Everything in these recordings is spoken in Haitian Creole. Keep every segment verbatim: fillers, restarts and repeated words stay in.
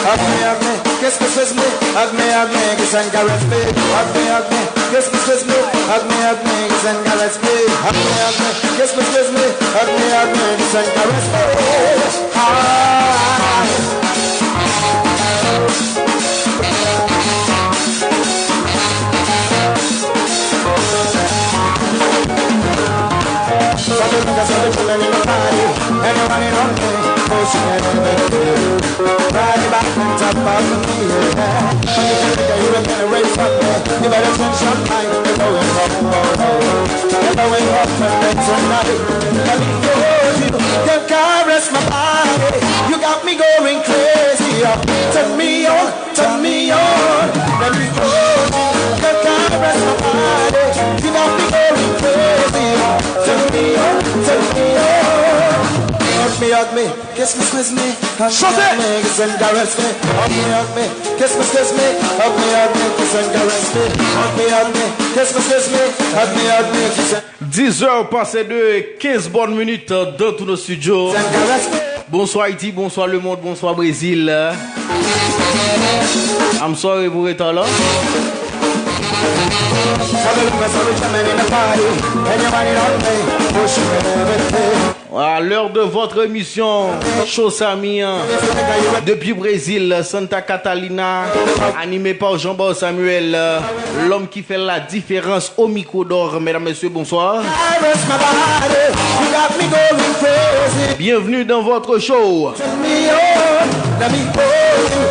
Hug me, hug me, kiss me, kiss me, hug me, hug me, kiss and caress me. Hug me, hug me, kiss me, kiss me, hug me, hug me, kiss and caress me. Hug me, hug me, kiss me, kiss me, hug me, hug me, kiss and caress me. Ah. Sabe nunca sabe que me vino party. And you want it on me, pushing everything. Ride it back on top of me, yeah. But you can't get you and get away from me. You better send champagne, we're going home, home, home. We're going home tonight, tonight. Let me hold you, girl, caress my body. You got me going crazy, yeah. Turn me on, turn me on. Let me hold you, girl, caress my body. You got me going crazy, yeah. Turn me on, turn me on. Hug me, hug me, kiss me, squeeze me. Hug me, hug me, kiss and caress me. Hug me, hug me, kiss me, squeeze me. Hug me, hug me, kiss and caress me. Hug me, hug me, kiss me, squeeze me. Hug me, hug me, kiss and Dix heures passées de quinze bonnes minutes dans tous nos studios. Bonsoir Haïti, bonsoir le monde, bonsoir Brésil. I'm sorry pou reta la. Sabe lo que sabe que me vino party. And you want it on me, pushing everything. À l'heure de votre émission, Show Samy, hein, depuis Brésil, Santa Catalina, animé par Jean-Bart Samuel, euh, l'homme qui fait la différence au micro d'or. Mesdames, messieurs, bonsoir. Caress my body, you got me going crazy. Bienvenue dans votre show. Turn me on, let me hold you.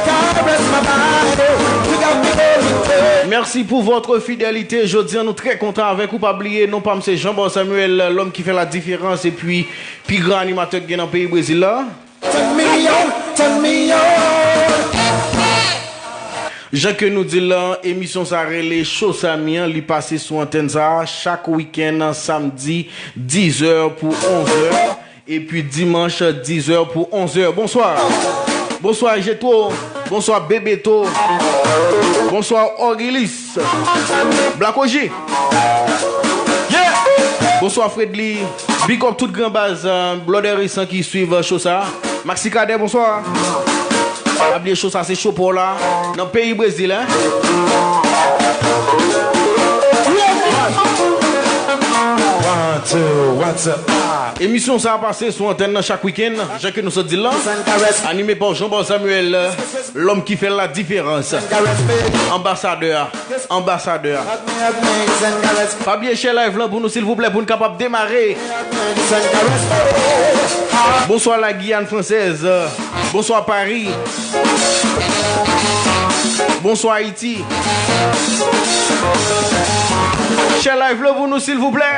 Caress my body, you got me going crazy. Merci pour votre fidélité. Jodi a, nou trè kontan avèk ou. Pa bliye, non pa m se Jean-Bart Samuel, l'homme qui fait la différence, epi pi gran animatè k gen nan peyi Brezil la. Turn me on, turn me on. Jan ke nou di l lan, emisyon sa rele Show Samy an, li pase sou antèn sa a chak wikenn, samdi, diz è pou onz è, epi dimanch, diz è pou onz è. Bonswa. Bonswa, Jetro. Bonswa, Bebeto. Bonswa, Orgilis. Black O G. Yeah! Bonswa, Fredly. Big up tout gran baz, euh, blòdè resan ki swiv, euh, show sa. Maxi Cadet, bonswa. Pa bliye show sa, se show pa w la. Nan peyi Brezil, hein? One, two, what's up? Ah. Emisyon sa a pase sou antèn nan chak wikenn, jan ke nou sot di l lan. Anime pa Jean-Bart Samuel, l'homme qui fait la différence. Anbasadè a. Anbasadè a. Pa bliye share live lan pou nou, silvouplè, pou n kapab demare. Bonswa la Guyane Française. Bonswa Paris. Bonswa Ayiti. Share live lan pou nou, silvouplè.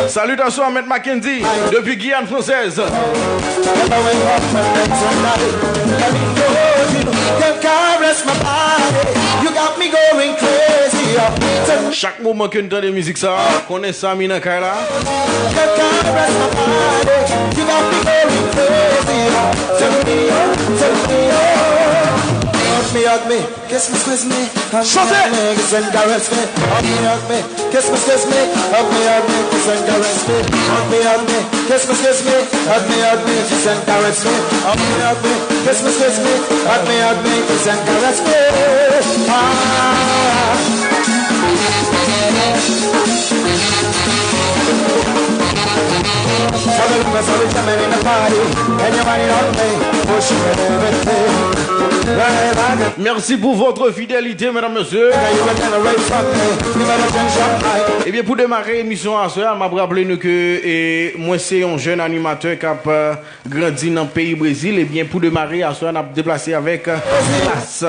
Salutations à Maître Mackendy, depuis Guyane Française. Chak moman ke n tande mizik sa, konnen Samy nan kay la. Hug me, hug me, kiss me, squeeze me, hug me, hug me, kiss and caress me. Hug me, hug me, kiss me, squeeze me, hug me, hug me, kiss and caress me. Hug me, hug me, kiss me, squeeze me, hug me, hug me, kiss and caress me. Hug me, hug me, kiss me, squeeze me, hug me, hug me, kiss and caress me. Ah. Sabe lo que sabe que me vino party, and you want it on me, pushing everything. Right back. Merci pour votre fidélité, mesdames, messieurs. Ebyen, pou demare emisyon aswè a, m ap raple nou ke, e, mwen se yon jèn animatè k ap, e, grandi nan peyi Brezil. Ebyen, pou demare aswè a, n ap deplase avèk, e, Klass.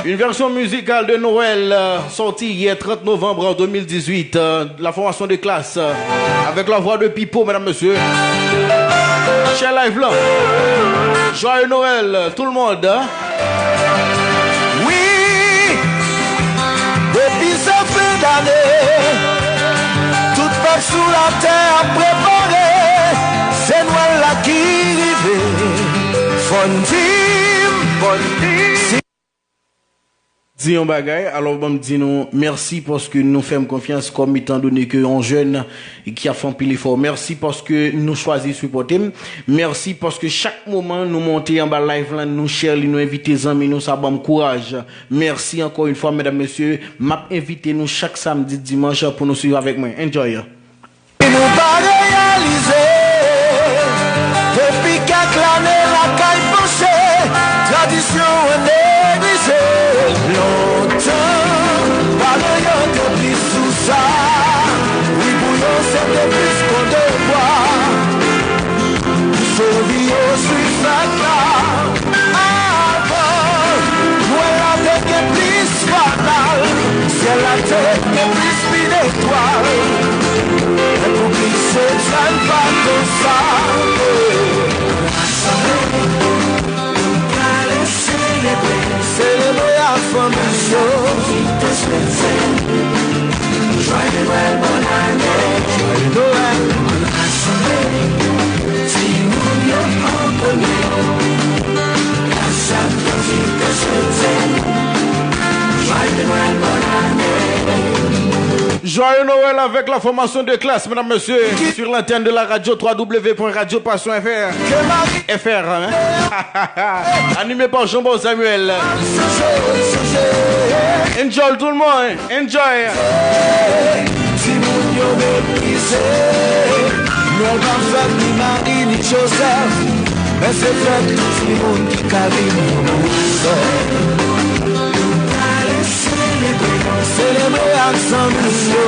Une version musicale de Noël, euh, sortie hier trente novembre deux mille dix-huit, euh, la formation de Klass, euh, avec la voix de Pipo, mesdames, messieurs. Share live lan. Joyeux Noël, tout le monde, hein. Wi, depi se fen dane, tout pèp sou latè ap prepare. Se Nwèl la ki rive. Fò Di yon bagay, alò ban m di nou mèsi paske nou fè m konfyans kòm etan done ke yon jèn ki ap fè anpil efò. Mèsi paske nou chwazi sipòte m. Mèsi paske chak moman nou monte anba live lan, nou share li, nou envite zanmi nou, sa ban m kouraj. Mèsi ankò yon fwa, medam, mesye. M ap envite nou chak samdi, dimanch pou nou swiv avèk mwen. Enjoy! Nou pa reyalize, depi kèk lane lakay panse, tradisyon an neglize. Lontan, paran yo te plis sou sa. Wi, pou yo, se te plis kon devwa. Pou sove yo sou fèt la. Avan, Nwèl la te gen plis fanal, syèl la te gen plis mil etwal. Men pou plis se sa n pa konsa. Rasanble, nou prale selebre. Selebre ak fanmi yo. Fete swete. Jwaye Nwèl, bòn ane. Jwaye Nwèl. Ann rasanble timoun yo an premye. Klas ap pwofite swete Jwaye Nwèl, bòn ane. Joyeux Noël avec la formation de classe, mesdames, messieurs, sur l'antenne de la radio trois W point radio passion F R. F R, hein? Animé par Jean-Paul Samuel. Enjoy tout le monde, enjoy. Timoun yo meprize. Nwèl pa fèt ni Mari ni Jozèf, men se fèt tout timoun ki ka vin yon bouson. Selebre ak zanmi yo.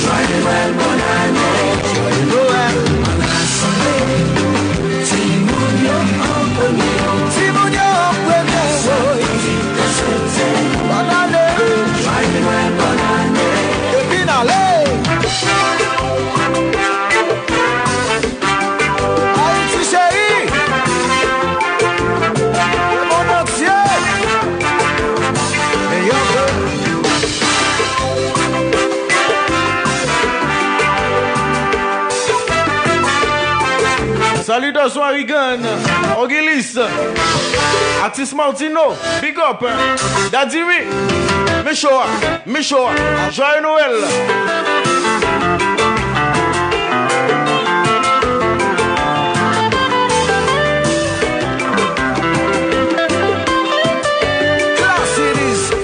Jwaye Nwèl, bòn ane. Jwaye Nwèl. Ann rasanble timoun yo an premye. Timoun yo an premye, wi. Bòn ane. Jwaye Nwèl, bòn ane. Epi n ale. Ayiti cheri, le monde entier, meyè ke. Salitasyon a Regan, Ogilis, atis Martino, big up, Daddy Ri, men cho a. Micho, Joyeux Noël. Classic,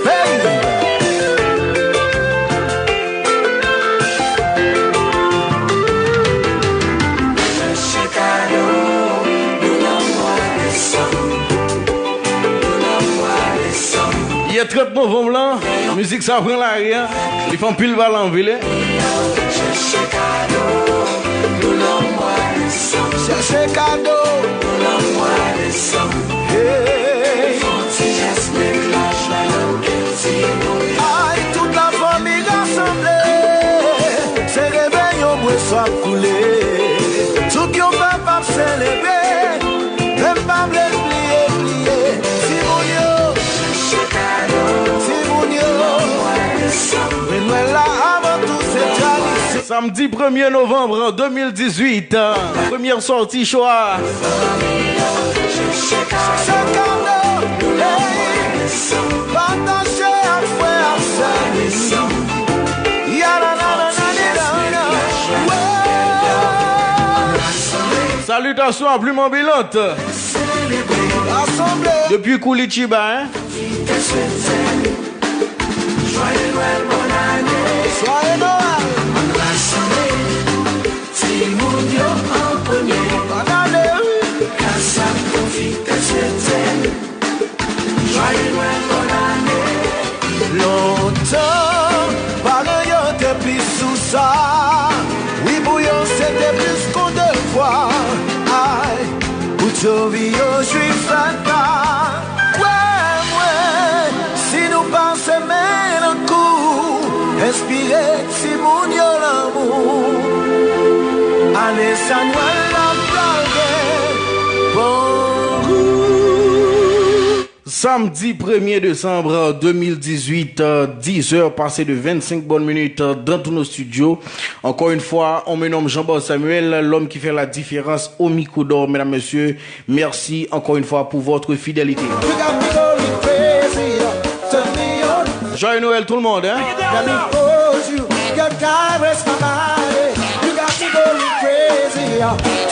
baby. Chèche kado pou nan mwa desanm. Yè trant novanm lan, mizik sa pran lari a, li fè anpil bal anvile. Chèche kado, nou nan mwa desanm. Chèche kado, nou nan mwa desanm. Hey. Fè yon ti jès, mek lajwa nan kè timoun yo. Ay, tout lafanmi rasanble, se reveyon bwè swa koule. Tout yon pèp ap selebre. Men m pa vle bliye, bliye timoun yo. Timoun yo. Men Nwèl la avan tou se tradisyon. Samdi premye novanm de mil dizuit, premyè sòti cho a. Chèche kado, hey, pataje ak frè ak sè. Ya la la la la la la, wey. Salitasyon a Plim Anbilant. Depi Koulitiba, hein? Joyeux Noël. Timoun yo an premye. Bòn ane, wi. Klas ap pwofite swete. Joyeux Noël, bòn ane. Lontan, paran yo te plis sou sa. Wi, pou yo, se te plis kon devwa. Ay, pou tchovi yo jwi fèt la. Kwè mwen, si nou pase men nan kou, enspire timoun yo lanmou. Ane sa Nwèl la pral gen bon gou. Samedi premier décembre deux mille dix-huit, euh, dix heures passées de vingt-cinq bonnes minutes, euh, dans tous nos studios. Encore une fois, on me nomme Jean-Bart Samuel, l'homme qui fait la différence au micro d'or, mesdames, messieurs. Merci encore une fois pour votre fidélité. Joyeux Noël tout le monde, hein?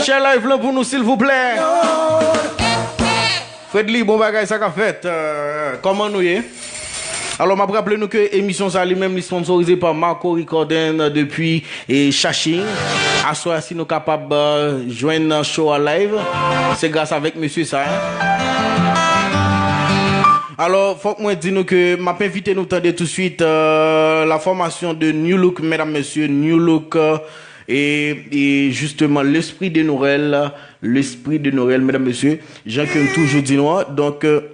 Share live lan pou nou, silvouplè. Fredly, bon bagay, sa k ap fèt? Euh, kòman nou ye? Alò, m ap raple nou ke emisyon sa li menm li sponsorize pa Marco Recording depi e Chaching. Aswè a, si nou kapab, euh, jwenn show a live, se gras avèk mesye sa, hein. Alò, fòk mwen di nou ke m ap envite nou tande touswit, euh, la formation de New Look, mesdames, messieurs, New Look, euh, e, e justement, l'esprit de Noël, l'esprit de Noël, mesdames, messieurs, jan ke m toujou di nou an. Donk, euh,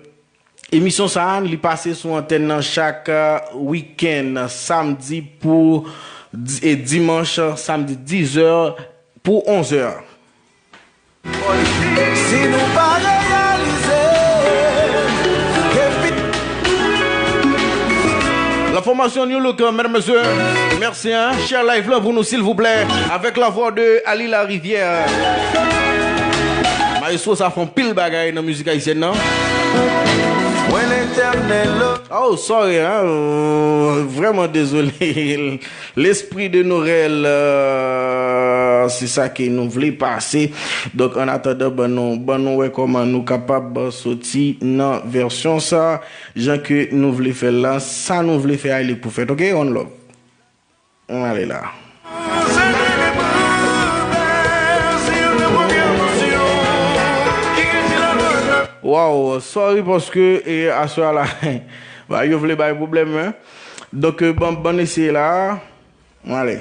emisyon sa a, li pase sou antèn nan chak, euh, wikenn, samdi pou di-, e dimanch, samdi dizè pou onzè. Si nou pa reyalize, epi La formation New Look, euh, mesdames, messieurs. Merci, hein. Share live lan pou nou, silvouplè. Avec la voix de Ali Larivière. Maestro, sa fè anpil bagay nan mizik ayisyèn nan. Mwen Letènèl. Oh, sorry, hein. Euh, vraiment désolé. L'esprit de Noël, euh, se sa ke nou vle pase. Donk, an atandan, ban nou, ban nou wè kòman nou kapab soti nan vèsyon sa, jan ke nou vle fè l la, sa nou vle fè a, li pou fèt. Ok, one love. Ann ale la. Wow, sorry paske, e, aswè a la, ba, yo vle bay pwoblèm, hein. Donk, e, ban, ban eseye la. Ann ale.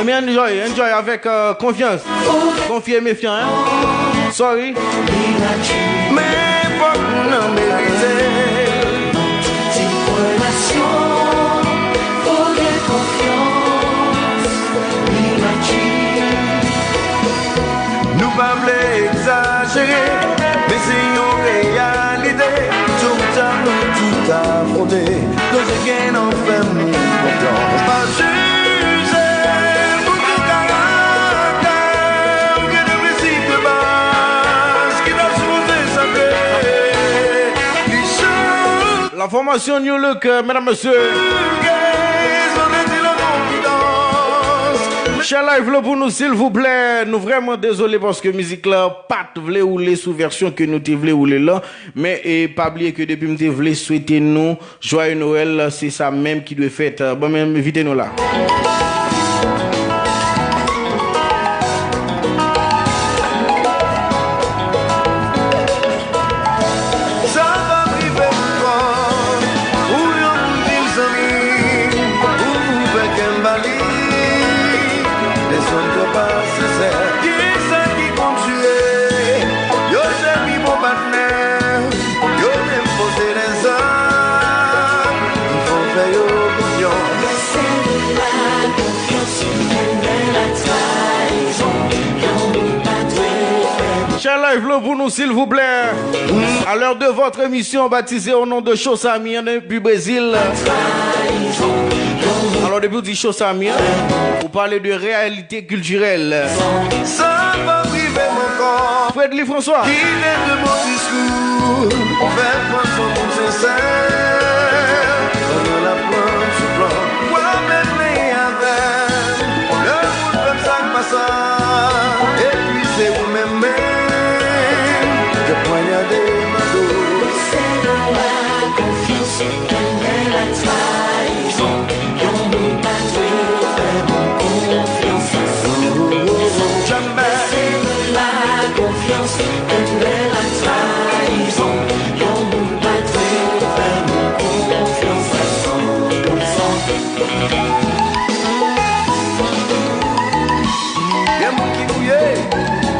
Ebyen, enjoy, enjoy avèk, euh, konfyans. Konfye, mefyan, hein. Sorry. Men fòk moun nan merize. Nou pa vle egzajere, men se yon reyalite. Tout tan nou tout afwonte, nou te gen nan fè moun konfyans. Pa jije pou tou karaktè, oubyen de prensip de baz ki ta sipoze sanble li chan. La formation New Look, euh, mesdames, messieurs. Share live lan pou nou, silvouplè. Nou vrèman dezole paske mizik la pa t vle woule sou vèsyon ke nou te vle woule la. Men, e, pa bliye ke depi m te vle swete nou Joyeux Noël, se sa menm ki dwe fèt. Bon, men envite nou la. Sa p ap rive ankò. Ou yon moun vin zanmi, ou ouvè kè m ba li. Desann twò pa sensè. Kisa ki konn jire? Yo se pi bon patnè. Yo menm poze lèzòd. Ki fè w fè yo konfyans. Share live lan pou nou, silvouplè. À l'heure de votre émission baptisée au nom de Show Sami, hein, depuis Brésil. Alors, depuis que tu dis Show Sami, hein, vous parlez de réalité culturelle. Sa p ap rive m ankò. Fredly François. Kite de bon diskou, fè pran son moun sensè. Pandan l ap pran sou plan, w ap menm plenyen avè m. Lè moun fè m sa k pa sa, epi se ou menm menm k ap pwanyade nan do. Se la konfyans, tounen la trayizon. Yon moun pa dwe fè moun konfyans. Jamè. Se la konfyans, tounen la trayizon. Yon moun pa dwe fè moun konfyans a san pou san. Gen moun ki gouye.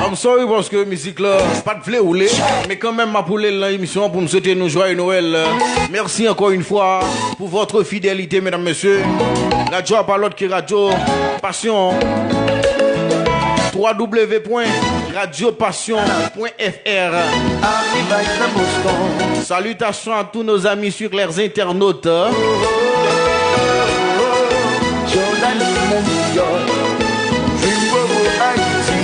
I'm sorry paske mizik la pa t vle woule, men kanmenm m ap woule l nan emisyon an pou m swete nou Joyeux Noël. Merci encore une fois pour votre fidélité, mesdames, messieurs. Radio a pa lòt ke Radio Passion. W W W pwen Radio Passion point F R. Salutations à tous nos amis sur les internautes. Jordan, New York, Dream Bobo, Haïti.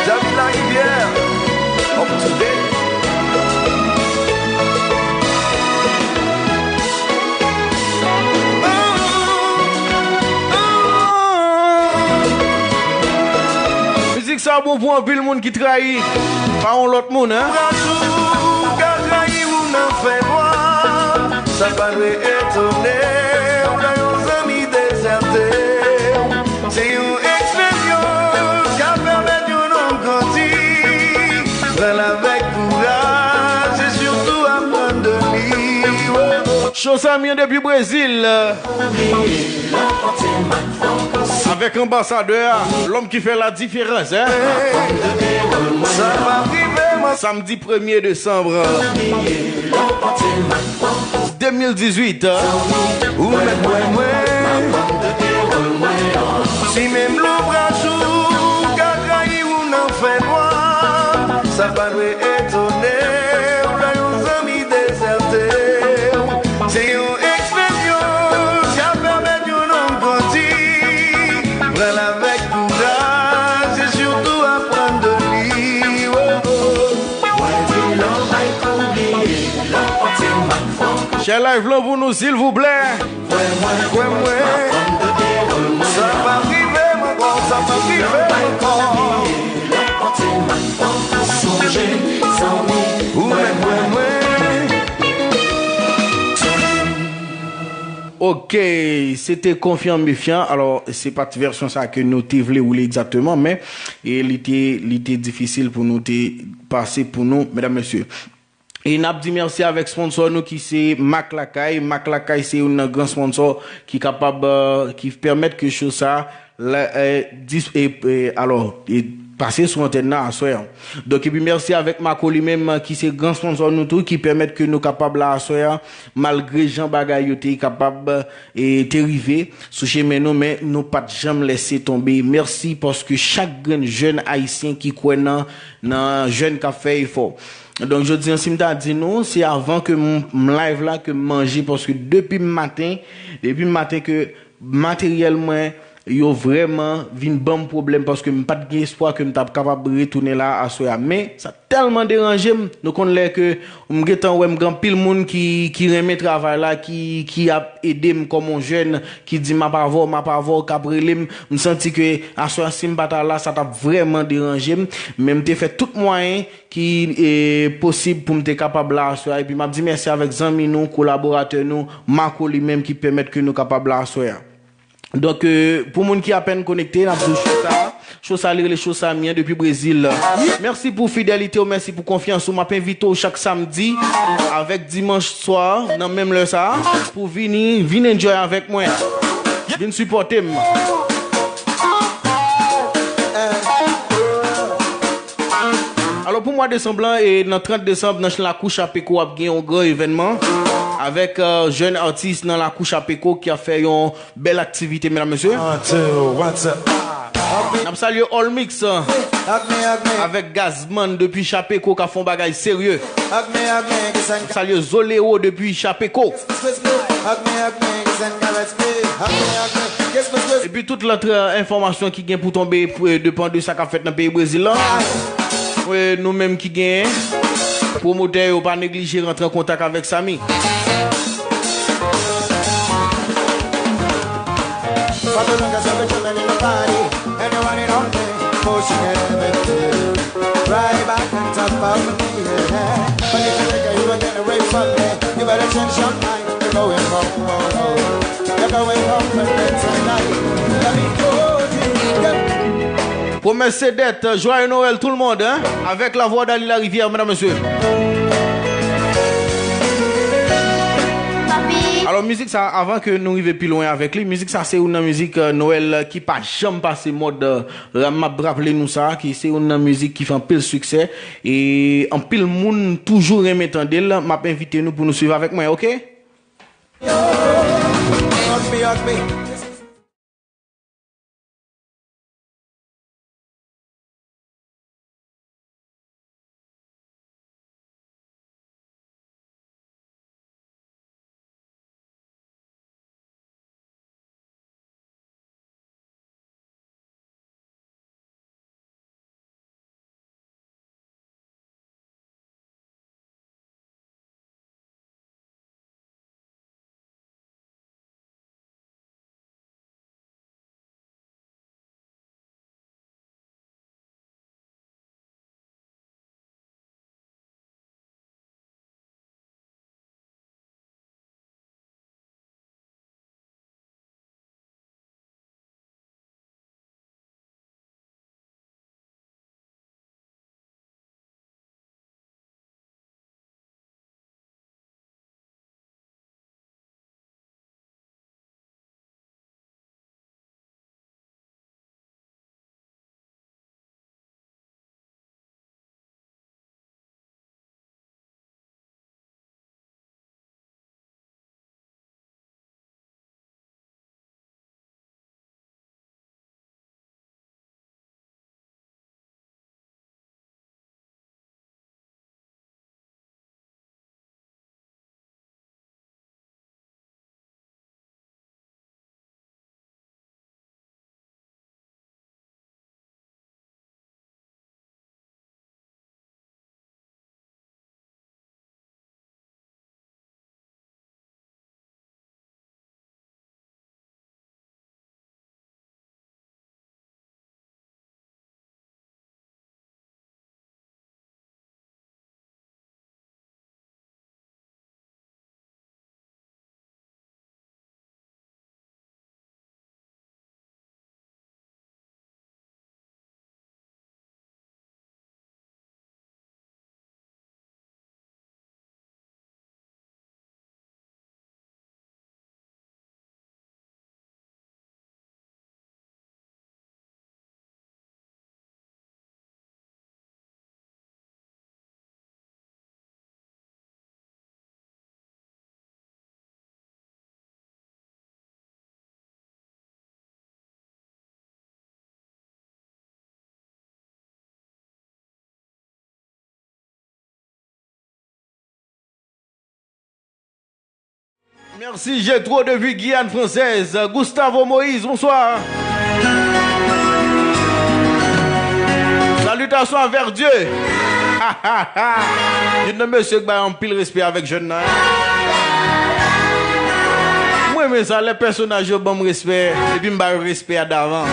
David Larivière, up to date. Mizik sa bon pou anpil moun ki trayi pa yon lòt moun, hein? Ou ka trayi ou nan fènwa, sa pa dwe etone w lè yon zanmi dezète w. Se yon eksperyans k ap pèmèt yon nonm grandi. Pran l avèk kouraj e sitou aprann de li. Cho Samyen depi Brezil. Avèk anbasadè a, lòm ki fè la diferans, hein? Sa p ap rive mwen. Samdi premye desanm de mil dizuit. Ou mèt kwè mwen. Si menm lonbraj ou ka trayi ou nan fènwa, sa pa dwe etone w lè yon zanmi dezète w. Se yon eksperyans k ap pèmèt yon nonm grandi. Pran l avèk kouraj e sitou aprann de li. Mwen di love ay kou bliye, love pati m ak fòk. Share live lan pou nou, silvouplè. Kwè mwen, kwè mwen, sa p ap rive m ankò, sa p ap rive m ankò. Sonje, zanmi, ou mèt kwè mwen. Ok, se te Konfyan Mefyan. Alò, se pa t vèsyon sa ke nou te vle woule egzakteman, men e li te, li te difisil pou nou te pase pou nou, medam, mesye. E n ap di mèsi avèk sponsò nou ki se Mak Lakay. Mak Lakay se youn nan gran sponsò ki kapab, euh, ki pèmèt ke show sa la, euh, dis-, e, e, alò, e pase sou antèn nan aswè a. Donk, epi mèsi avèk Marco li menm, ki se gran sponsò nou tou, ki pèmèt ke nou kapab la aswè a, malgre jan bagay yo te kapab, e te rive sou chemen nou, men nou pa t janm lèse tonbe. Mèsi paske chak grenn jèn ayisyen ki kwè nan, nan jèn k ap fè efò. Donk, jodi an, si m ta di nou, se avan ke m, m live la, ke m manje, paske depi m maten, depi m maten ke materyèl mwen, yo vrèman vin ban m pwoblèm, paske m pa t gen espwa ke m t ap kapab retounen la aswè a. Men, sa tèlman deranje m, nou konn lè ke m gentan wè m gen anpil moun ki, ki renmen travay la, ki, ki ap ede m kòm yon jèn, ki di m ap avè w, m ap avè w, k ap rele m. M santi ke aswè a, si m pa ta la, sa t ap vrèman deranje m. Men m te fè tout mwayen ki, e, posib pou m te kapab la aswè a. Epi m ap di mèsi avèk zanmi nou, kolaboratè nou, Marco li menm ki pèmèt ke nou kapab la aswè a. Donk, e, pou moun ki apèn konekte, n ap di w show sa, show sa li rele Show Samyen depi Brezil. Mèsi pou fidelite w, mèsi pou konfyans ou. M ap envite w chak samdi avèk dimanch swa nan menm lè sa pou vini, vin enjoy avèk mwen. Vin sipòte m. Alò, pou mwa desanm lan, e nan trant desanm, nan lakou Chapeko ap gen yon gran evènman avèk, euh, jèn atis nan lakou Chapeko ki ap fè yon bèl aktivite, medam, mesye. One, two, one, two. N ap salye All Mix, euh, avèk Gazman depi Chapeko k ap fè yon bagay serye. N ap salye Zoleo depi Chapeko. Epi tout lòt, euh, enfòmasyon ki gen pou tonbe, pou, euh, depan de sa k ap fèt nan peyi Brezil la. Euh, nou menm ki genyen, pwomotè yo pa neglije rantre an kontak avèk Samy. Promès se dèt, joyeux Noël tout le monde, hein? Avec la voix d'Ali Larivière, mesdames, messieurs. Papi. Alò, mizik sa, avan ke nou rive pi lwen avèk li, mizik sa se youn nan mizik, euh, Nwèl ki pa janm pase mòd, euh, m ap raple nou sa, ki se youn nan mizik ki fè anpil siksè, e anpil moun toujou renmen tande l. M ap envite nou pou nou swiv avèk mwen, oke? Merci Jetro depuis Guyane Française. Gustavo Moïse, bonsoir. Salutations à Verdieu. Youn nan mesye k bay anpil respè avèk jèn nan. Mwen renmen sa, lè pèsonaj yo ban m respè, epi m ba yo respè a davan.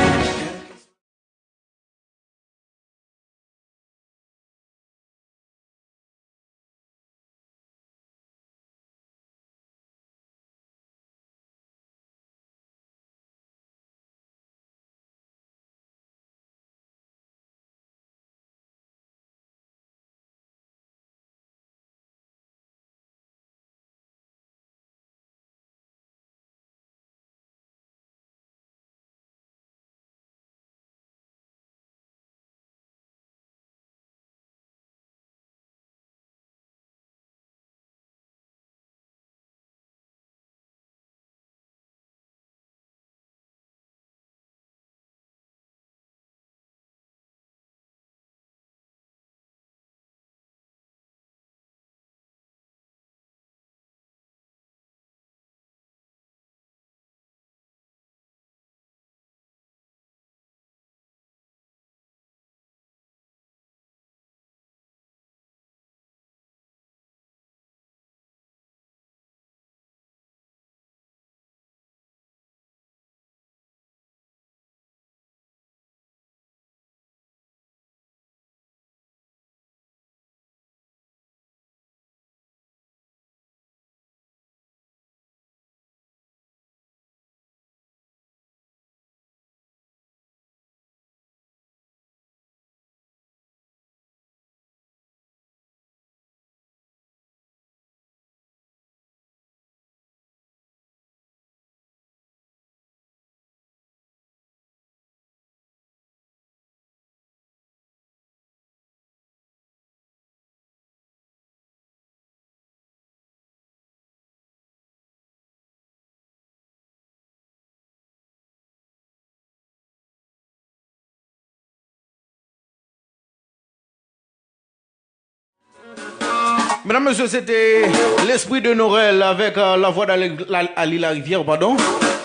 Mesdames, Messieurs, c'était l'esprit de Norel avec euh, la voix d'Ali la- Ali Larivière, pardon.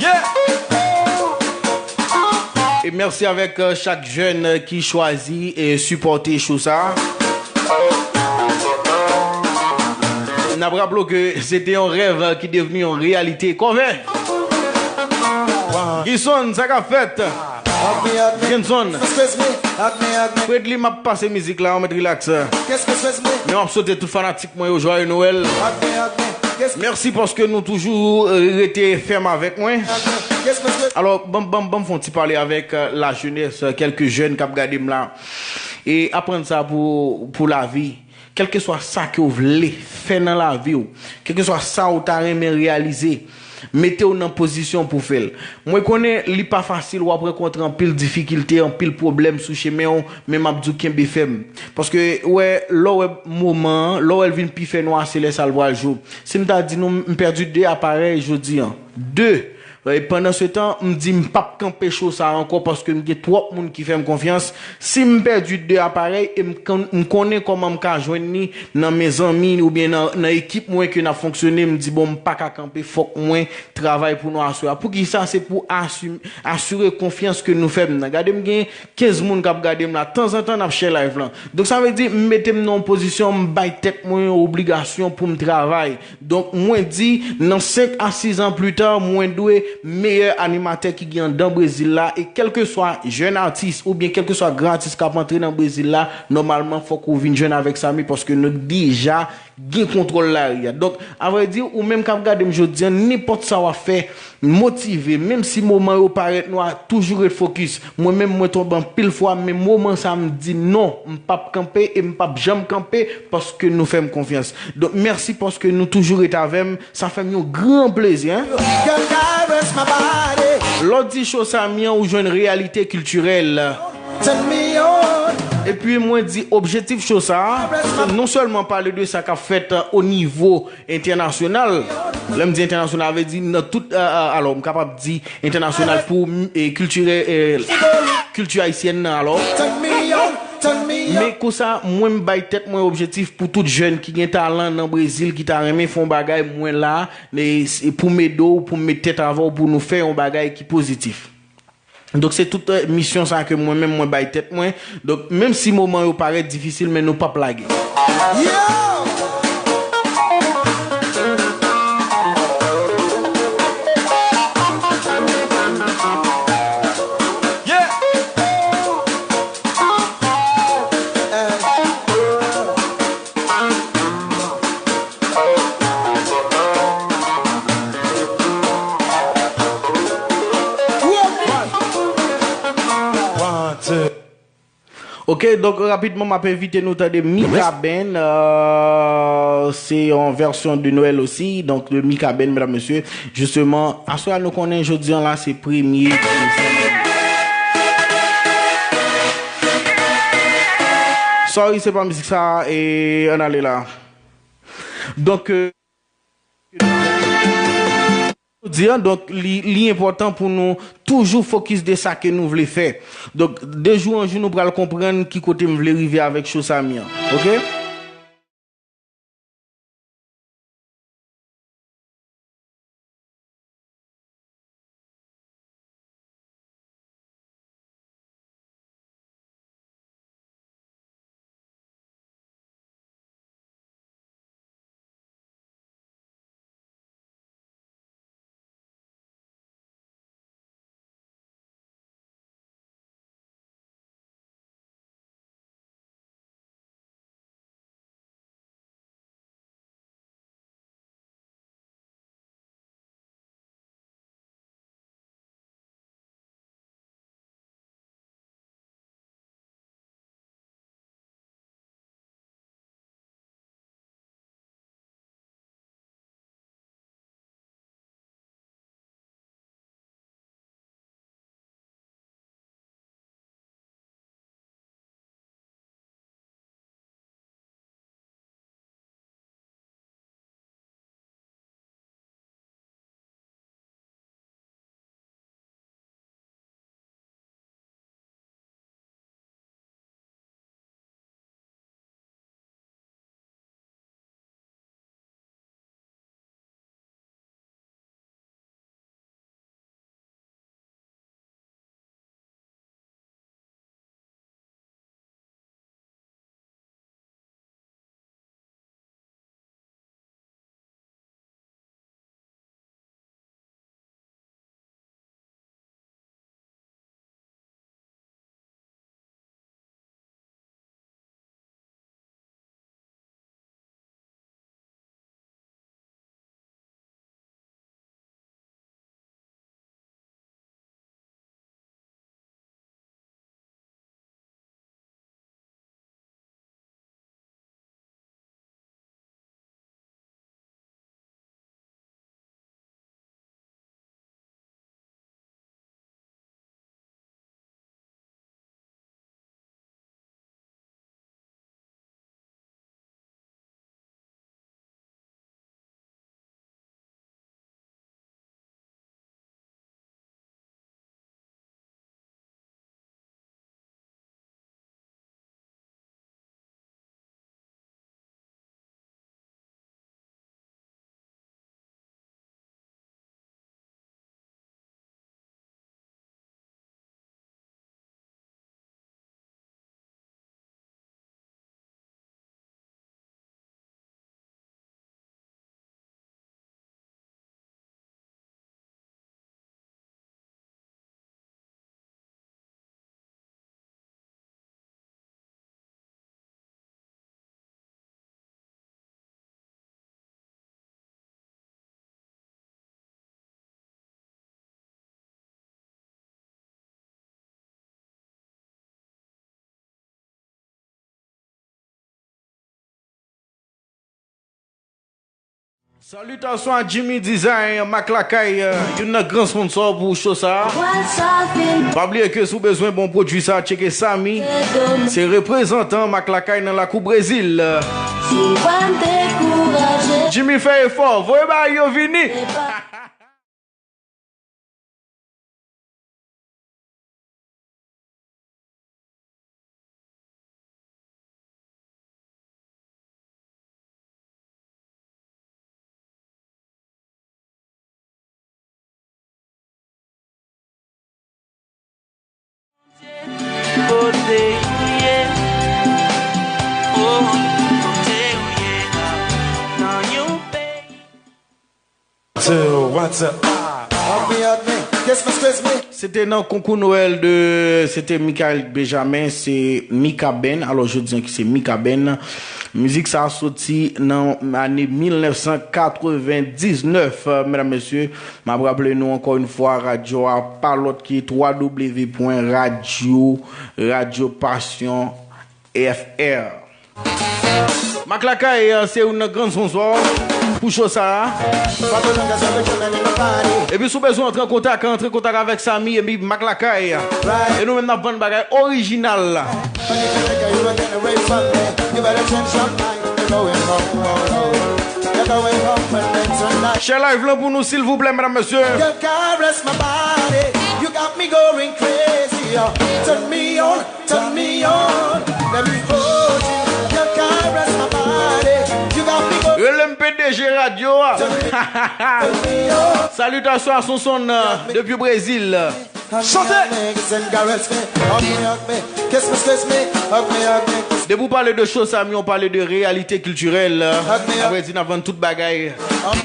Yeah! Et merci avec euh, chaque jeune euh, qui choisit et supporte Choussa. N ap raple ke se te yon rèv ki devni yon reyalite. Kòvè! Gison, sa k ap fèt? Genson, Fredly, m ap pase mizik la, ou mèt rilaks. Men w ap swete tout fanatik mwen yo Joyeux Noël. Mèsi paske nou toujou euh, rete fèm avèk mwen. Alò, ban m ban m- ban m fè yon ti pale avèk euh, la jeunesse, euh, kèlke jèn k ap gade m la. E aprann sa pou, pou lavi. Kèlkeswa sa ke w vle fè nan lavi w, kèlkeswa sa w ta renmen reyalize, mete w nan pozisyon pou w fè l. Mwen konnen li pa fasil, w ap rankontre anpil difikilte, anpil pwoblèm sou chemen w, men m ap di w kenbe fèm. Paske, w wè, lè w wè moman an, lè w wè l vin pi fè nwa, se lè sa l pral jou. Si m ta di nou, m pèdi de aparèy jodi an. De! E pandan se tan, m di m p ap kanpe cho sa a ankò paske m gen twòp moun ki fè m konfyans. Si m pèdi de aparèy e m kon- m konnen kòman m ka jwenn li nan men zanmi oubyen nan, nan ekip mwen ke n ap fonksyone, m di bon, m pa ka kanpe, fòk mwen travay pou nou aswè a. Poukisa? Se pou asi- asire konfyans ke nou fè m nan. Gade m gen kenz moun k ap gade m la. Tanzantan, n ap share live lan. Donk, sa vle di, m mete m nan yon pozisyon, m bay tèt mwen yon obligasyon pou m travay. Donk, mwen di, nan senk a sis an pli ta, mwen dwe meyè animatè ki gen anndan Brezil la. E kèlkeswa jèn atis oubyen kèlkeswa gran atis k ap antre nan Brezil la, nòmalman, fòk ou vin jwenn avèk Samy paske nou deja gen kontwòl lari a. Donk, avrèdi, ou menm k ap gade m jodi an, nenpòt sa w ap fè, motive, menm si moman yo parèt nwa, toujou ret fokis. Mwen menm, mwen tonbe anpil fwa, men moman sa, m di non, m p ap kanpe e m p ap janm kanpe paske nou fè m konfyans. Donk, mèsi paske nou toujou ret avè m, sa fè m yon gran plezi, en. Lè w di cho Samy an, ou jwenn reyalite kiltirèl. Epi mwen di objektif cho sa a, se non sèlman pale de sa k ap fèt o nivo entènasyonal. Lè m di entènasyonal, vle di nan tout, euh, euh, alò, m kapab di entènasyonal pou e kilti e kilti ayisyèn nan, alò. Men konsa, mwen m bay tèt mwen objektif pou tout jèn ki gen talan nan Brezil, ki ta renmen fè yon bagay, mwen la, e, e pou m ede w, pou m met tèt avè w, pou nou fè yon bagay ki pozitif. Donk, se tout euh, misyon sa ke mwen menm mwen bay tèt mwen. Donk, menm si moman yo parèt difisil, men nou p ap lage. Ok, donk rapidman, m ap envite nou tande Mikaben. Euh, se yon vèsyon de Noël osi. Donk, de Mikaben, medam, mesye. Jisteman, aswè a, nou konnen jodi an la, se premye desanm. Sorry, se pa mizik sa, e ann ale la. Donk, euh, jodi an, donk, li, li enpòtan pou nou toujou fokis de sa ke nou vle fè. Donk, de jou an jou, nou pral konprann ki kote m vle rive avèk cho Samy an. Ok? Salitasyon a Jimmy Design, Mak Lakay, youn nan gran sponsò pou show sa a. Pa bliye ke si w bezwen bon pwodui sa, tcheke Samy. Se reprezantan Mak Lakay nan lakou Brezil. Jimmy fè efò, voye bagay yo vini. Kote ou ye, oh, kote ou ye la, nan yon peyi. So, what's up? Ah, hug me, hug me, kiss me, squeeze me. Se te nan konkou Nwèl de, se te Michael Benjamin, se Mika Ben. Alò, jodi an ki se Mika Ben. Mizik sa a soti nan ane mil nèf san katrevendiznèf, medam, mesye. M ap raple nou ankò yon fwa, radyo a pa lòt ki w w w pwen radyo, radyo pasyon F R. Mak Lakay, se youn nan gran sponsò pou show sa a. Epi si w bezwen antre an kontak, antre an kontak avèk Samy epi Mak Lakay. E nou menm n ap vann bagay orijinal la. Share live lan pou nou, silvouplè, medam, mesye. Your caress my body, you got me going crazy. Turn me on, turn me on, let me hold you. Your caress my body, you got me going. Rele m P D G radyo a. Turn me, turn me on. Salitasyon a Sonson, depi Brezil. Chante! Depi w pale de show Samy, w pale de reyalite kiltirèl. Apre di n ap vann tout bagay.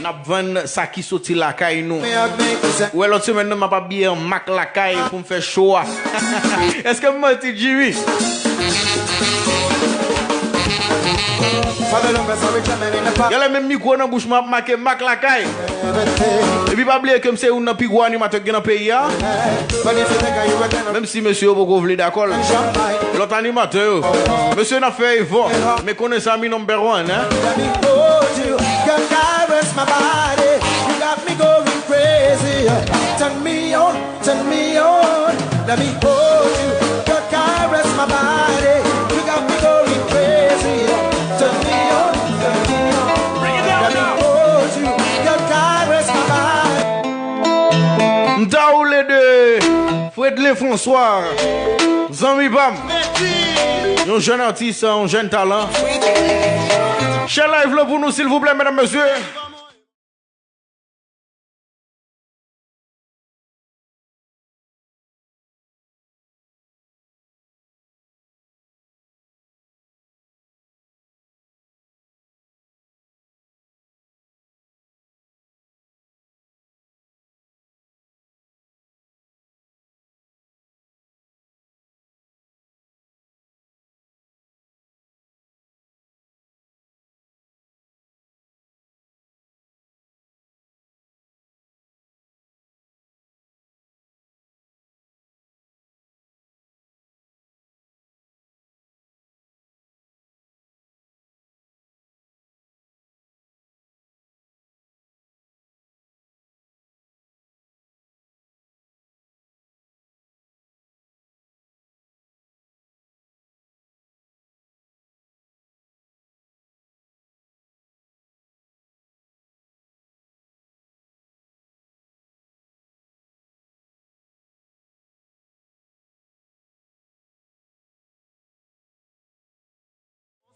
N ap vann sa ki soti lakay nou. Ou wè lòt semèn nan m ap abiye an Mak Lakay pou m fè show a. Èske m manti, Jimmy? Genlè menm mikwo nan bouch mwen ap make Mak Lakay. Epi pa bliye ke m se youn nan pi gwo animatè k gen nan peyi a. Menm si mesye yo poko vle dakò l. Lòt animatè yo. Mesye n ap fè efò. Men konnen Samy number one, hein? Let me hold you, your caress my body. You got me going crazy. Turn me on, turn me on. Let me hold you, your caress my body. You got me going crazy. Turn me on, turn me on. Let me hold you, your caress my body. M ta woule de Fredlin François, zanmi pa m. Yon jèn atis, yon jèn talan. Share live lan pou nou, silvouplè, medam, mesye.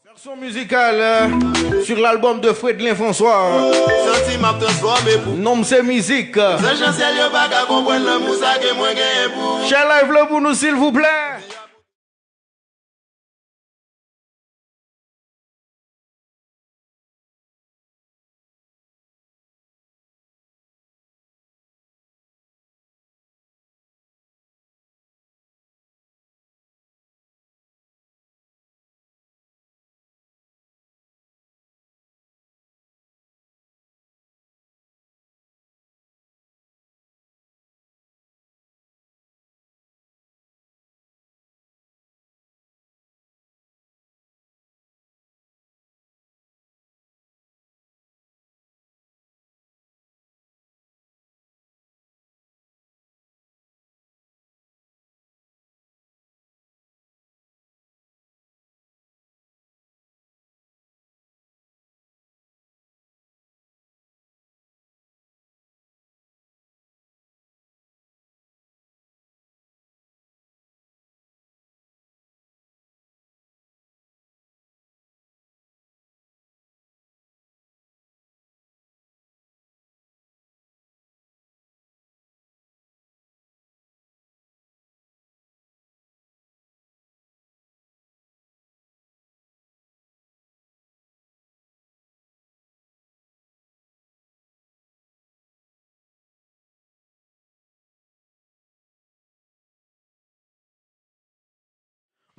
Version musicale, euh, sur l'album de Fredlin François. Santi m ap transfòme pou. Non m se mizik. Zanj nan syèl yo pa ka konprann lanmou sa ke mwen genyen pou. Share live lan pou nou, silvouplè.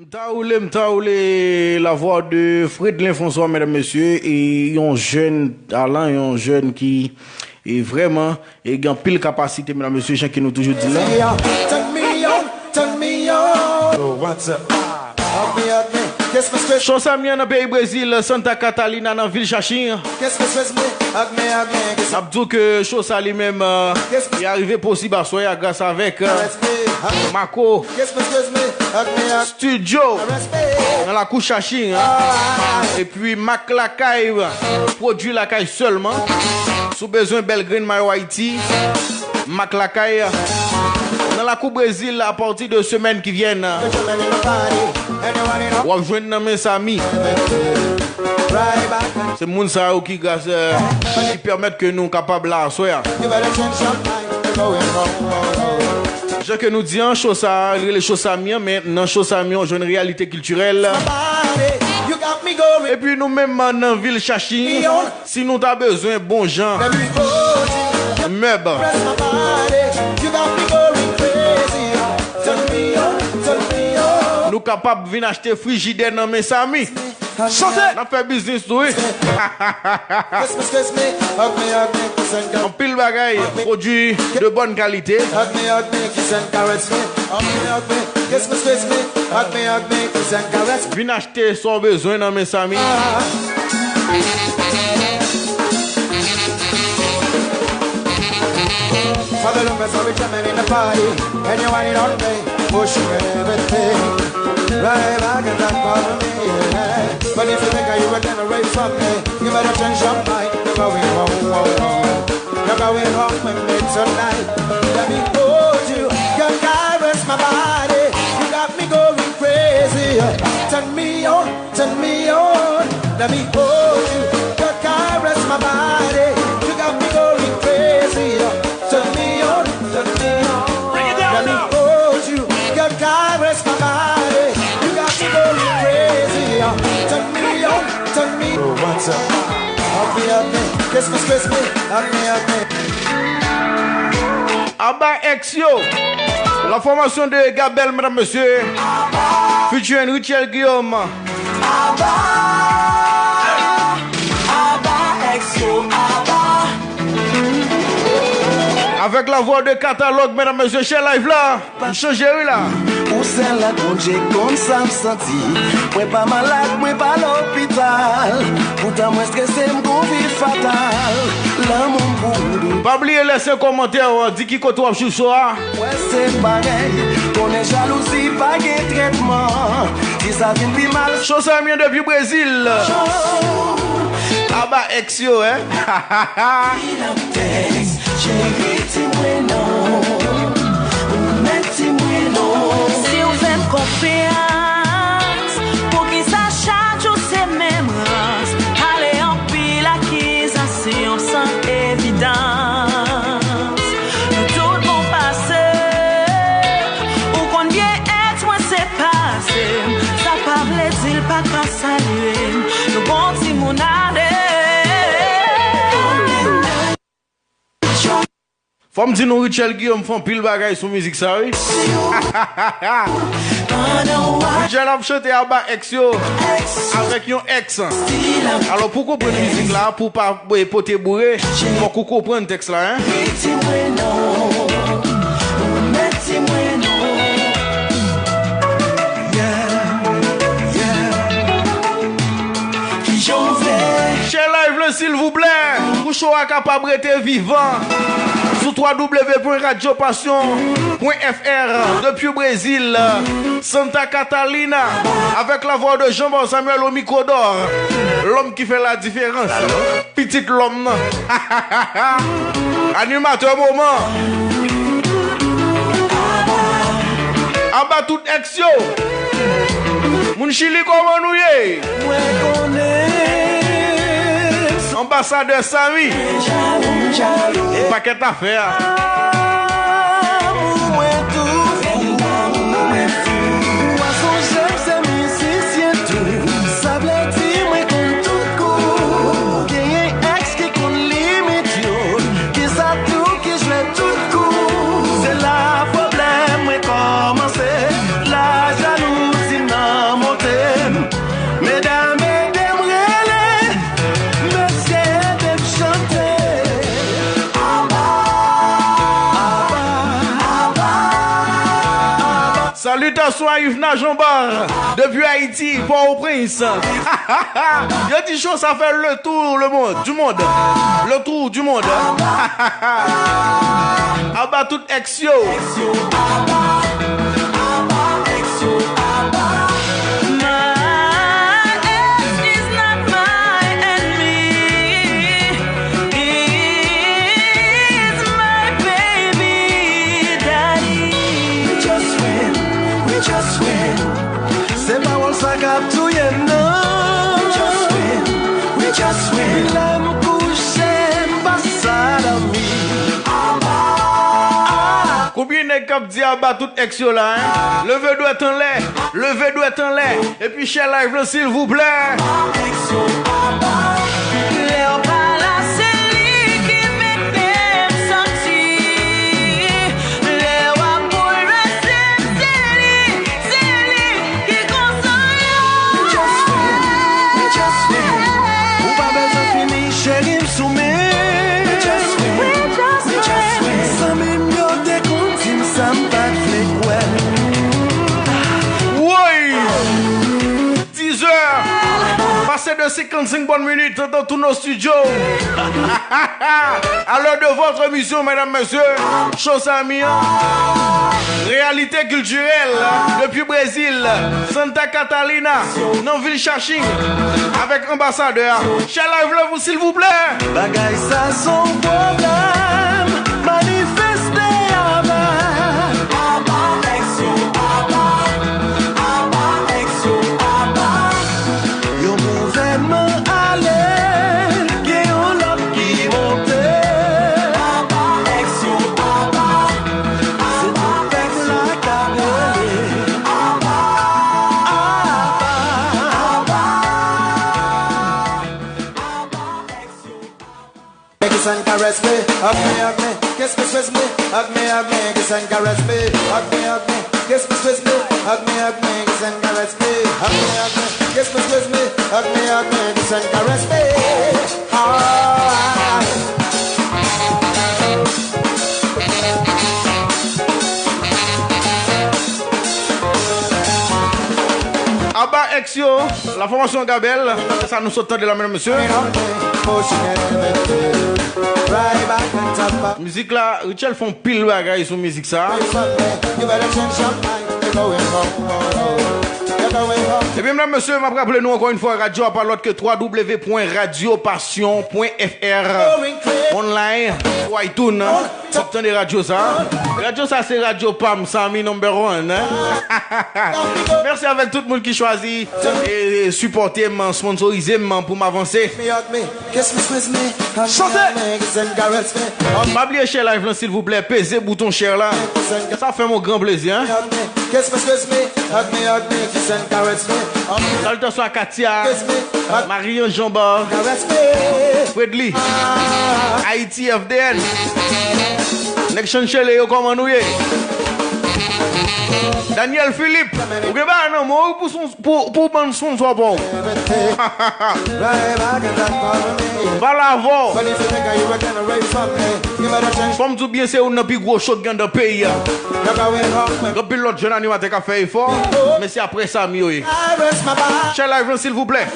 M ta woule, m ta woule la voix de Fredlin François, medam, mesye, e yon jèn talan, yon jèn ki e vrèman e gen anpil kapasite, medam, mesye, jan ke nou toujou di l la. Turn me on, turn me on. Yo, what's up? Hug me, hug me, kiss me, squish. Show Sami an nan peyi Brezil, Santa Catarina, nan vil Xaxim. Kiss me, squish me, hug me, hug me, kiss me. N ap di w ke show sa li menm, euh, li arive posib aswè a gras avèk, euh, Marco Studio nan lakou Xaxim, hein. Epi Mac Lakay, pwodui lakay sèlman. Si w bezwen bèl grenn mayo Ayiti, Mac Lakay nan lakou Brezil, apati de semèn ki vyen, w ap jwenn nan men Sami. Se moun sa yo ki gras, euh, ki pèmèt ke nou kapab la aswè a. Jan ke nou di an, show sa a rele show Sami an, men nan show Sami an, w jwenn reyalite kiltirèl. Epi nou menm nan vil Xaxim, si nou ta bezwen bon jan mèb, nou kapab vin achte frijidè nan men Sami. Chante! N ap fè biznis tou, wi. Anpil bagay, pwodui de bòn kalite. Vin achte sa w bezwen nan men Sami. For the longest I be jamming in the party, and you want it on me, push everything. Right back and down for me, yeah. But if you think you were gonna rape from me, you better change your mind. You're going home, home, home. You're going home with me tonight. Let me hold you, your caress my body. You got me going crazy. Turn me on, turn me on. Let me hold you, your caress my body. You got me going crazy. Turn me on, turn me on. Let me hold you, your caress my body. You got me going crazy. Turn me on, turn me on. Yo, what's up? Hug me, hug me, kiss me, squish me, hug me, hug me. Aba X yo. La formation de Gabel, medam, mesye. Featuring Richel Guillaume. Aba, aba, X yo, aba. Avec la voix de Catalogue, medam, mesye, share live la. M chanje wi la. Ou sèl ak Bondye konn sa m santi. Mwen pa malad, mwen pa lopital. Poutan mwen strese, m gon vi fatal. Lanmou m pou ou. Pa bliye lèse kòmantè, di ki kote w ap swiv show a. Wè se parèy, konnen jalouzi pa gen trètman. Di sa vin pi mal. Show sa m ye depi Brezil. Aba X yo, hein. Tèks, cheri, di mwen non. Ou mèt di mwen non. Si w fè m konfyans, poukisa chak jou se menm rans? Pale anpil akizasyon san evidans. Nou tout bon pase. Ou konn byen èks mwen se pase m. Sa pa vle di l pa ka salye m. Nou bon timoun ale. Fò m di nou, Richel Guillaume fè anpil bagay sou mizik sa, wi. Richel ap chante aba èks yo avèk yon èks. Alò, pou w konprann mizik la, pou w pa, eh, pote boure, fòk ou konprann tèks la, hein. Share live la, silvouplè, pou show a kapab rete vivan sou w w w pwen radyo pasyon pwen f r, depi Brezil, Santa Catarina, avec la voix de Jean Paul Samuel au micro d'or, l'homme qui fait la différence. Pitit lòm nan. Animatè moman. Aba tout èks yo. Moun Chili, kòman nou ye? Mwen konnen. Anbasadè Sami. Pakèt afè a. Mwen tou fou. Ou pa sonje m se mizisyen tou. Sa vle di mwen konn tout kou. Ou genyen èks ki konn limit yo. Ki sa tou ki jwe tout kou. Se la pwoblèm mwen kòmanse. La jalouzi nan Salutations à Yvna Jean Bar, depuis Haïti, Port-au-Prince. Yo di show sa fè le tour le monde, du monde. Le tour du monde. Aba tout ex yo. My ex is not my enemy. He's my baby daddy. We just friend, we just friend. Se pawòl sa k ap touye m nan. We just friend, we just friend. Wi, lè m kouche, m pa sa dòmi. Konbyen nèg k ap di aba tout ex yo la, hein? Leve dwèt anlè, leve dwèt anlè. Epi share live lan, silvouplè. Lè w pa la, se li ki mete m santi. Lè w ap boulvèse m, se li, se li ki konsole m. We just friend, we just friend. Ou pa bezwen fini, cheri, m sou men. We just friend, we just friend. Zanmi m yo te konn di m sa, m pa t vle kwè. Woy! Dix heures, passé de cinquante-cinq bonnes minutes dans tous nos studios. À l'heure de votre émission, mesdames, messieurs, Show Samy, hein. Réalité culturelle depuis Brésil, Santa Catalina, nan vil Xaxim, avec ambassadeur. Share live la, silvouplè. Bagay sa son pwoblèm. Manifeste aba. Aba, ex yo, aba. Aba, ex yo, aba. Yon gouvènman ale, gen yon lòt ki monte. Aba, ex yo, aba. Se tout pèp la k ap rele. Aba, aba. Nèg ki sèn karès mi, hug me, hug me, kiss me, squeeze me, hug me, hug me, ki sèn karès mi, hug me, hug me, kiss me, squeeze me, hug me, hug me, ki sèn karès mi, hug me, hug me, kiss me, squeeze me, hug me, hug me, ki sèn karès mi. Ah. Aba ex yo, la formation Gabel, se sa nou sot tande la, medam, mesye. Mizik la, Richel fè yon pil bagay sou mizik sa. Ebyen, medam, mesye, m ap raple nou ankò yon fwa, radyo a pa lòt ke w w w pwen radyo pasyon pwen f r, online, sou iTunes. W ap tande radyo sa. Radyo sa se radyo pa m, Samy number one, hein? Mèsi avèk tout moun ki chwazi e, e sipòte m, sponsorize m pou m avanse. Chante! Pa bliye share live lan, silvouplè. Peze bouton share la. Sa fè m yon gran plezi, hein? Salutations à Katia, Marion Jean Bar, Fredly, Haïti F D N. Nèg Chanchele yo, kòman nou ye? Daniel Philippe, ou gen bagay nan men w pou, pou, pou bann sponsò pa w. Vala avò. Fò m di w byen, se youn nan pi gwo show k gen anndan peyi a. Gen anpil lòt jèn animatè k ap fè efò, men se apre Samy yo ye. Share live lan, silvouplè.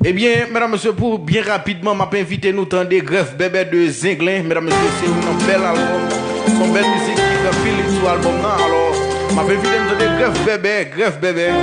Ebyen, medam, mesye, pou byen rapidman, m ap envite nou tande Grèf Bèbè de Zenglen. Medam, mesye, se yon bèl albòm, se yon bèl mizik ki fè pil hit sou albòm nan. Alò, m ap envite nou tande Grèf Bèbè, Grèf Bèbè.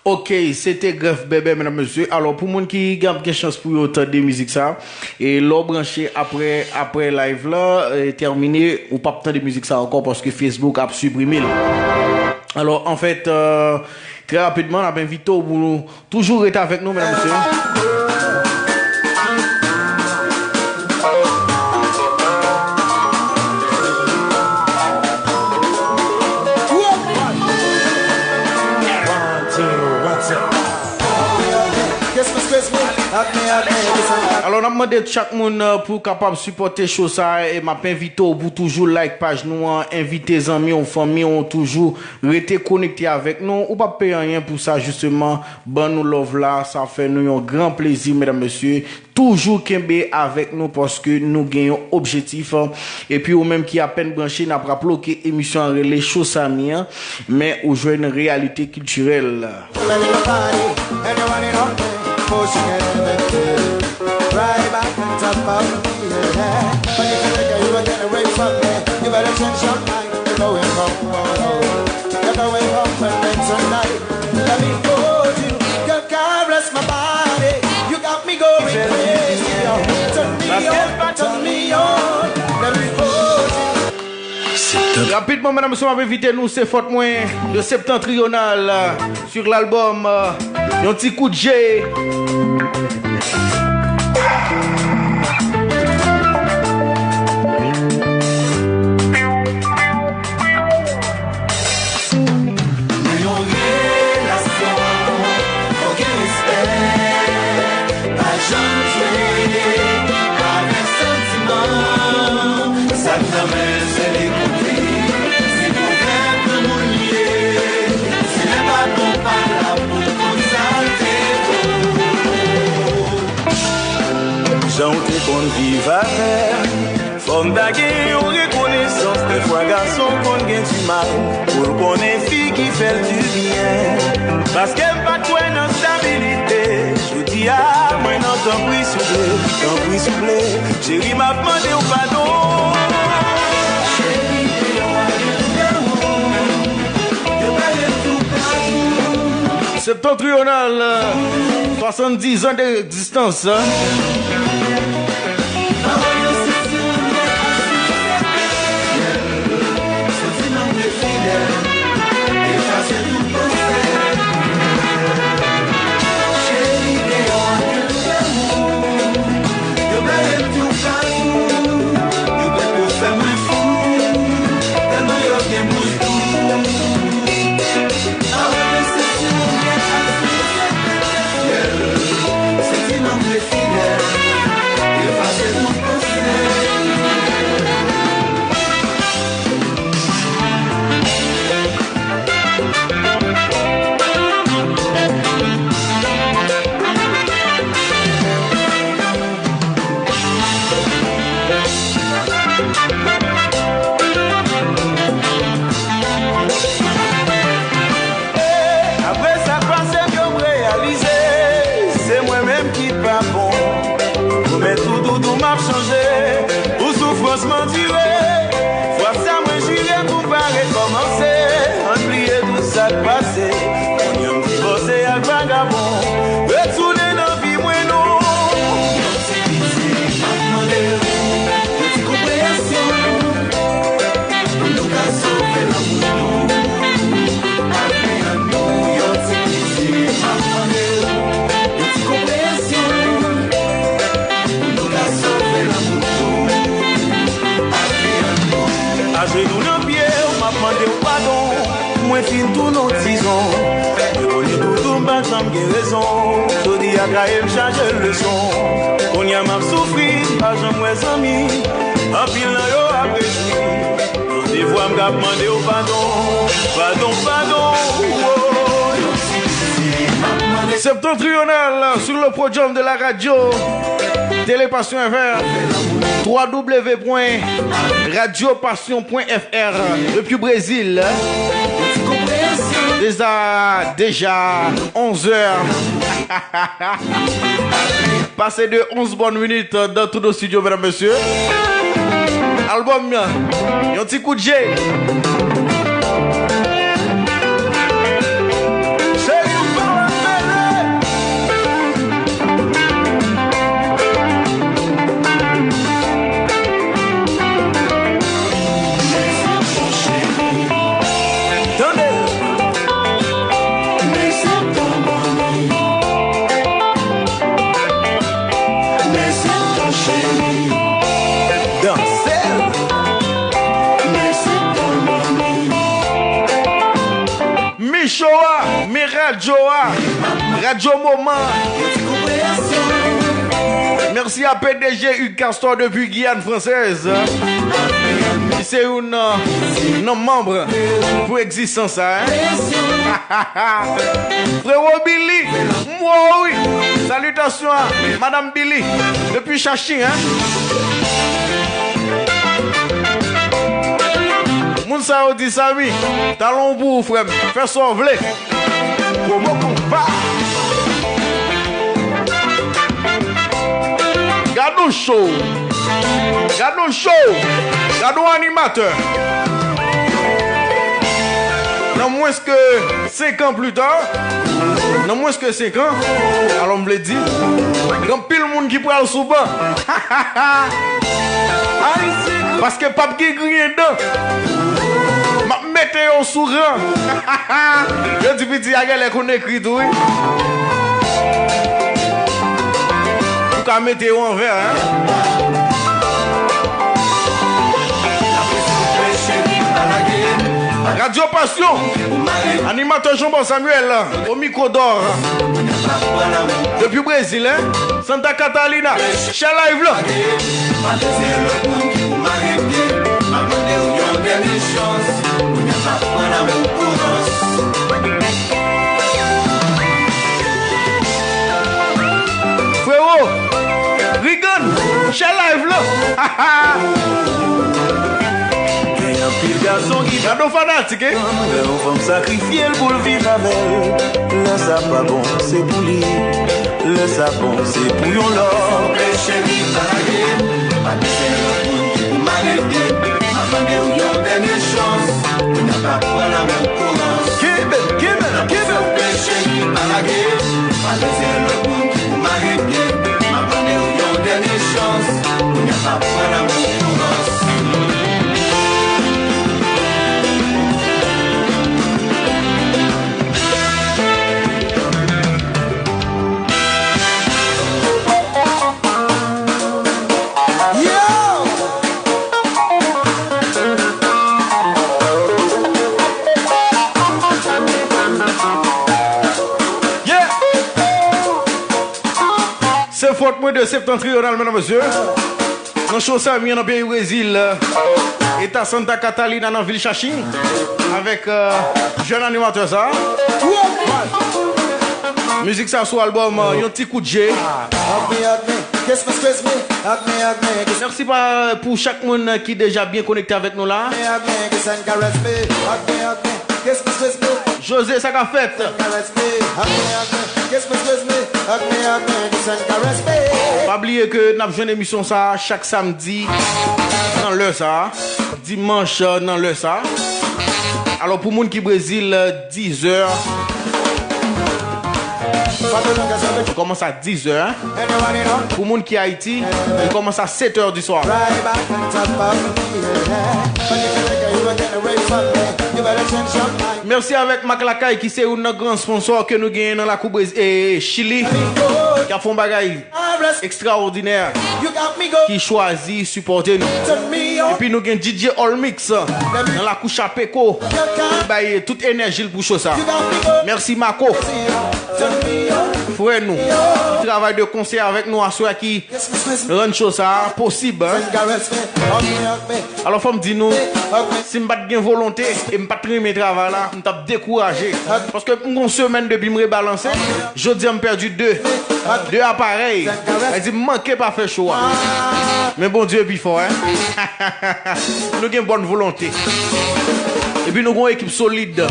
Ok, se te Grèf Bèbè, medam, mesye. Alò, pou moun ki gen, ap gen chans pou yo tande mizik sa, e lè w branche apre, apre live la, e, tèmine, ou p ap tande mizik sa ankò paske Facebook ap siprime l. Alò, anfèt, euh, trè rapidman, n ap envite w pou toujou rete avèk nou, medam, mesye. Alò, n ap mande chak moun, euh, pou kapab sipòte show sa a, e m ap envite w pou toujou like paj nou an, envite zanmi w, fanmi w, toujou rete konekte avèk nou. Ou p ap peye anyen pou sa, jisteman, ban nou love la, sa fè nou yon gran plezi, medam, mesye. Toujou kenbe avèk nou paske nou gen yon objektif. Epi ou menm ki apèn branche, n ap raple w ke emisyon an rele Cho Samy an, men ou jwenn reyalite kiltirèl. Right back on top of me, yeah. But if you think you were getting away from me, you better change your mind. You're going home, oh, oh. You're going home with me tonight. Let me hold you, girl, caress my body. You got me going crazy, yo. Turn me on, turn me on. Let me hold you. Rapidman, medam, mesye, m ap envite nou, se Fòt Mwen, de Septentrional, euh, sur l'album, euh, Yon ti kout je. Nan yon relasyon, fò gen respè. Pa janm jwe avèk santiman. Sa k nan men se li pou li. Si pou kèk moun li ye. Si lè pa bon, pa la pou konn sa l te vo. Jan w te konn viv avè m. Fò m ta gen yon rekonesans, dèfwa gason konn gen dimal pou l konnen fi ki fè l dibyen. Paske m pa t kwè nan stabilite, jodi a mwen nan tanpri souple, tanpri souple, cheri m ap mande w padon. Septentrional, swasanndizan de egzistans. Apre sa k pase m, yo m reyalize se mwen menm ki pa bon. Pwomèt ou doudou m ap chanje, pou soufrans m andire. Fwa sa mwen jire pou pa rekòmanse. Ann bliye tout sa k pase. Kounye a m divòse ak vagabon. Retounen nan vi mwen non. Yon ti piti m ap mande w, yon ti konpreyansyon. Pou nou ka sove lanmou nou. Apre an nou yon ti piti m ap mande w, yon ti konpreyansyon. Pou nou ka sove lanmou nou. Apre an nou. Ajenou nan pye w, m ap mande w padon. Mwen fin tounen w tizon. Mwen konnen doudou m pa janm gen rezon. Jodi a kaye m chaje leson. Kounye a m ap soufri, m pa janm wè zanmi. Anpil nan yo ap rejwi. Yon ti vwa m k ap mande w padon. Padon, padon, oh. Septentrional sur le podium de la radio Télé Passion F M, trois W point radio passion point F R depuis Brésil. Déjà, déjà onze heures. Passé de onze bonnes minutes dans tous nos studios, mesdames, messieurs. Album, yon ti kout je. Cheri, ou pa Radyo a, Radyo Moman. Mèsi a P D G Hugues Castor depi Giyàn Fransèz, ki se youn nan, nan manm pou egzistans sa, hein. Frewo Billy, mwen wi. Salitasyon a Madam Billy depi Chachi, hein. Moun sa yo di Samy, talon pou ou, frè m. Fè sa w vle. Promo konpa. Gad yon show. Gad yon show. Gad yon animatè. Nan mwens ke senk an pli ta, nan mwens ke senk an, alò m vle di, gen anpil moun ki pral sou ban. Paske p ap gen griyen dan. M ap mete yo sou ran. Yo di piti a genlè konn ekri tou, wi. Ou ka mete yo anvè, hein. Radyo Pasyon, animatè Jean Paul Samuel, o mikwo dò. Depi Brezil, hein. Santa Catarina, share live la. Pa bezwen lòt moun ki pou mare pye. M ap mande w yon dènye chans. Kounye a m ap pran lanmou pou rans. Frewo, Rigan, share live la. Gen anpil gason ki gad yon fanatik, eh. Lè yon fanm sakrifye l pou l viv avè l, lè sa pa bon, se pou li. Lè sa bon, se pou yon lòt. Fò w pè cheri, pa lage m. Pa bezwen lòt moun ki pou mare pye m. M ap mande w yon dènye chans. Pou n ap pran lanmou kourans. Kenbe, kenbe, kenbe. Fò w pè cheri, pa lage m. Pa bezwen lòt moun ki pou mare pye m. M ap mande w yon dènye chans. Pou n ap pran lanmou kourans. Se fòt mwen de Septentrional, medam, mesye. Nan show Samy an nan peyi Brezil, eta Santa Catalina nan vil Chachi, avèk, euh, jèn animatè sa. Mizik sa sou albòm, euh, Yon Ti Kout Je. Mèsi pa, pou chak moun ki deja byen konekte avèk nou la. Jose, sa k ap fèt? Pa bliye ke n ap jwenn emisyon sa a chak samdi nan lè sa a, dimanch nan lè sa a. Alò, pou moun ki Brezil, dizè. Nou kòmanse a dizè, hein? Pou moun ki Ayiti, nou kòmanse a sèt è di swa. Mèsi avèk Mak Lakay ki se youn nan gran sponsò ke nou genyen nan lakou Brez-, e, Chili, ki ap fè yon bagay ekstraòdinè, ki chwazi sipòte nou. Epi nou gen D J Olmix nan lakou Chapeko, ki bay tout enèji l pou cho sa. Mèsi Mako, frè nou, ki travay de konsè avèk nou aswè a, ki rann cho sa posib, hein. Alò, fò m di nou, si m pa t gen volonte e m pa t renmen travay la, m t ap dekouraje. Paske m gon semèn depi m rebalanse. Jodi a m pèdi de, de aparèy. Sa di m manke pa fè cho a. Men Bondye pi fò, hein. Nou gen bòn volonte. Epi nou gon ekip solid.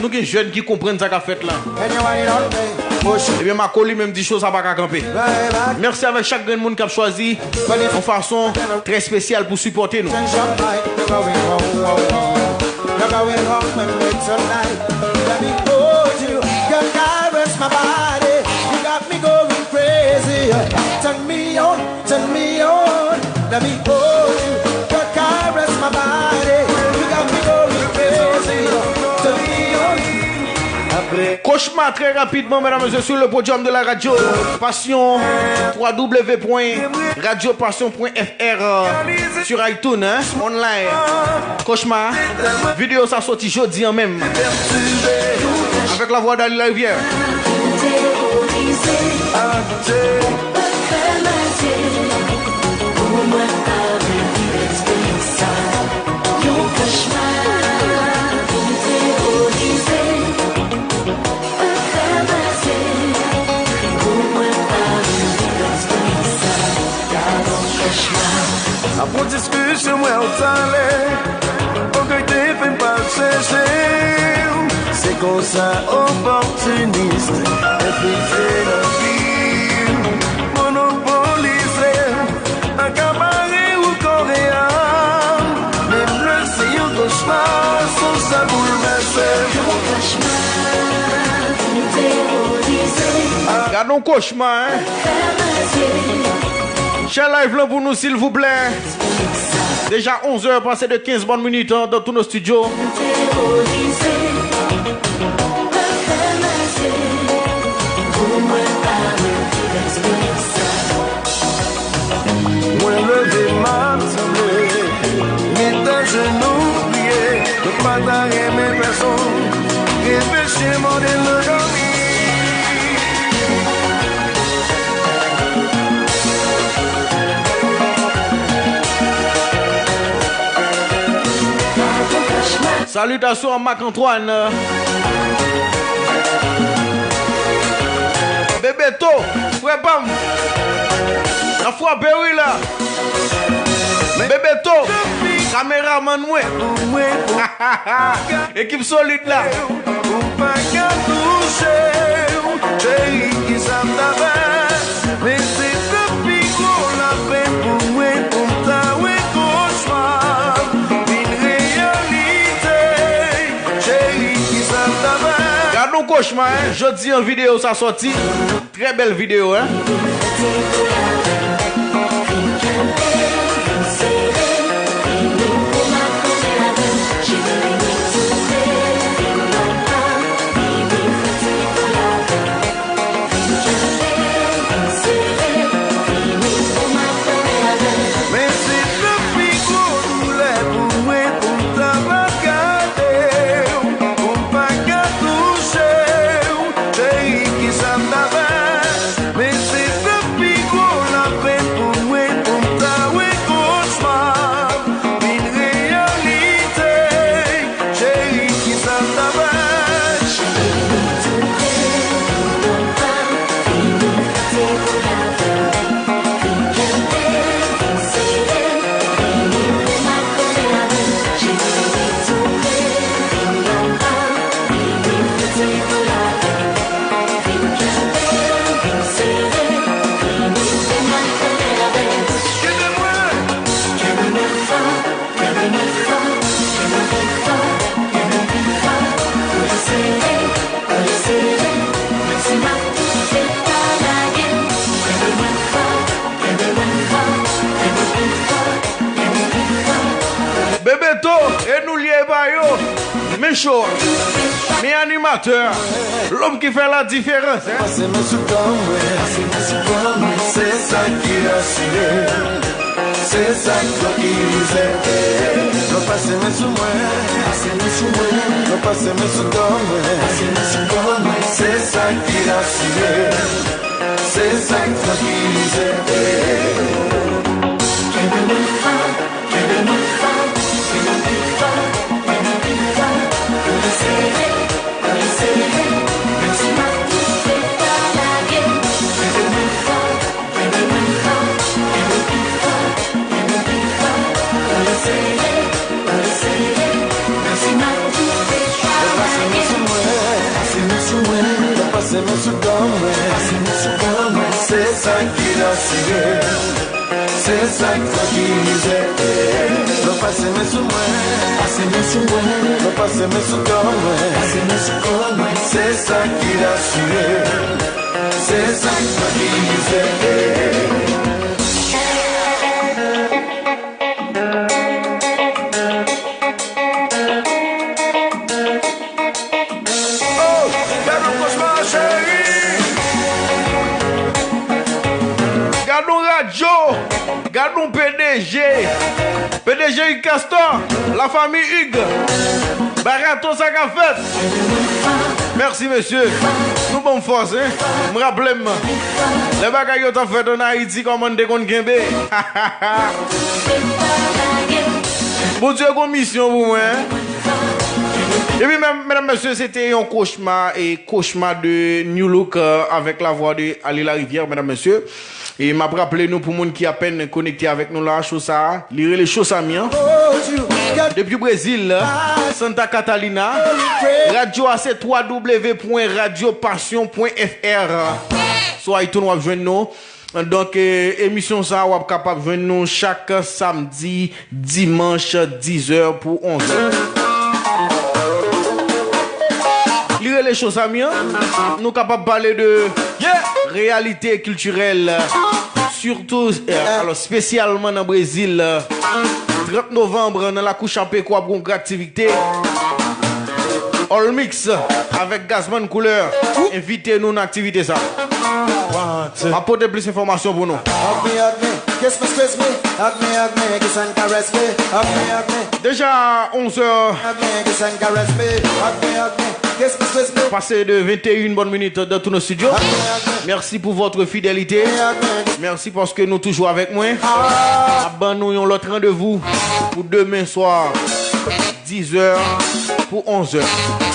Nou gen jèn ki konprann sa k ap fèt la. Ebyen, Mako li menm di cho sa pa ka kanpe. Mèsi avèk chak grenn moun k ap chwazi yon fason trè espesyal pou sipòte nou. Kochma, très rapidement, mesdames et messieurs, sur le podium de la radio Passion, w w w point radio passion point f r, euh, sur iTunes, hein, online. Kochma, videyo sa soti jodi an menm. Avec la voix d'Ali Larivière. Apre diskisyon mwen ou t ale, ògèy te fè m pa chèche w. Se konsa opòtinis enfiltre nan vi m, monopolize, akapare w kore a m. Menm lè se yon kochma, sonj sa boulvèse m. Yon kochma ki teworize. Gad yon kochma, hein? Share live lan pou nou, silvouplè. Déjà onze heures passées de quinze bonnes minutes, hein, dans tous nos studios. Mwen leve, m ap sanble, met ajenou priye. Mwen pa ta renmen pèsonn reflechi, mande l nan dòmi. Salutations à Marc Antoine. Bebeto, frè pa m. Nan fwa Berry la. Bebeto, kameramann mwen. Ekip solid la. Ou pa ka touche w, cheri, kisa m ta fè? Men se te pi gwo lapenn pou mwen pou m ta wè kochma vin reyalite. Cheri, kisa m ta fè? Gad yon kochma, hein? Jodi an videyo sa sòti. Très belle vidéo, hein? Men se te pi gwo doulè pou mwen pou m ta pa gade w, pou m pa ka touche w. Cheri, kisa m ta fè? Men se te pi gwo lapenn pou mwen pou m ta wè kochma vin reyalite. Cheri, kisa m ta fè? Bebeto, e nou l ye, e pa yo. Men cho a. Men animatè a. Lòm ki fè la diferans, hein. Pase men sou kò mwen, pase men sou kò mwen, se sa ki rasire m. Se sa k trankilize m. Non, pase men sou mwen, pase men sou mwen. Non, pase men sou kò mwen, pase men sou kò mwen. Se sa ki rasire m. Se sa k trankilize m. Kenbe mwen fò, kenbe mwen fò, kenbe mwen pi fò, kenbe mwen pi fò. Kole sere, kole sere, menm si m ap toufe, pa lage m. Kenbe mwen fò, kenbe mwen fò, kenbe mwen pi fò, kenbe mwen pi fò. Kole sere, kole sere, menm si m ap toufe, pa lage m. Pase men sou mwen, pase men sou kò mwen, pase men sou kò mwen. Se sa ki rasire m. Se sa k trankilize m. Non, pase men sou mwen, pase men sou mwen. Non, pase men sou kò mwen, pase men sou kò mwen. Se sa ki rasire m. Se sa k trankilize m. Oh, gad yon kochma, cheri. Gad yon radyo. Gad Nou P D G, P D G Hugues Castor, la famille Hugues, barato sa ka fèt. Mèsi mesye, nou ban m fòs, hein. M raple m lè bagay yo t ap fèt ann Ayiti, kòman n te konn kenbe. Bondye gon misyon pou mwen, hein. Epi men, medam mesye, se te yon kochma, e kochma de New Look, euh, avec la voix de Ali Larivière, medam mesye. E m ap raple nou, pou moun ki apèn konekte avèk nou la, cho sa a, li rele Cho Samy an. Depi Brezil, Santa Catarina. Radyo a se twa w w w pwen radyo pasyon pwen f r. Sou iTunes w ap jwenn nou. Donk, eh, emisyon sa a, w ap kapab jwenn nou chak samdi, dimanch, dizè pou onzè. Li rele Cho Samy an. Nou kapab pale de reyalite kiltirèl, sitou, eh, alò, espesyalman nan Brezil. Trant novanm, nan Lakou Chapeko, ap gen yon gwo aktivite. All Mix avèk Gazman Koulè envite nou nan aktivite sa. M ap pote plis enfòmasyon pou nou. Hug me, hug me, kiss me, squeeze me. Hug me, hug me, kiss and caress me. Hug me, hug me, deja onzè hug me, kiss and caress me. Hug me, hug me, kiss me, squeeze me. Passé de vingt et une bonnes minutes dans tous nos studios. Hug me, hug me, merci pour votre fidélité. Hug me, hug me. Merci parce que nou toujou avèk mwen. M ap ban nou yon lòt randevou pou demen swa, dizè pou onzè.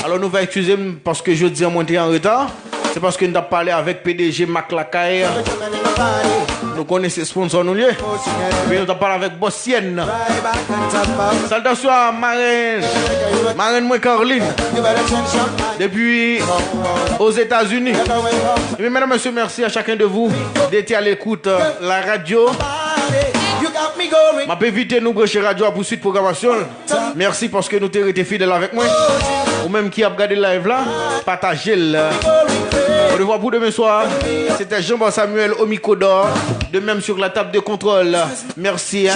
Alò, nou va eskize m paske jodi a mwen te an reta. Se paske n t ap pale avèk P D G Mak Lakay. Nou konnen se sponsò nou l ye. Epi nou t ap pale avèk Bòs Syèn. Saltasyon a marenn, marenn mwen Carline, depi Ozetazini. Ebyen, medam, mesye, mèsi a chacun de vous d'être à l'écoute, euh, la radio. M ap envite nou branche radyo a pou swit pwogramasyon l. Mèsi paske nou te rete fidèl avèk mwen. Ou menm ki ap gade live la, pataje l. Au revoir pour demain soir. C'était Jean-Bart Samuel au micro d'or. De même sur la table de contrôle. Merci, hein.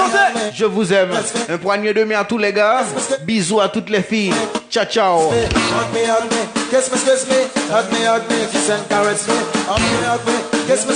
Je vous aime. Un poignet de main à tous les gars. Bisous à toutes les filles. Ciao, ciao. Hug me, hug me, kiss me, squeeze me. Hug me, hug me, kiss and caress me. Hug me, hug me, kiss me.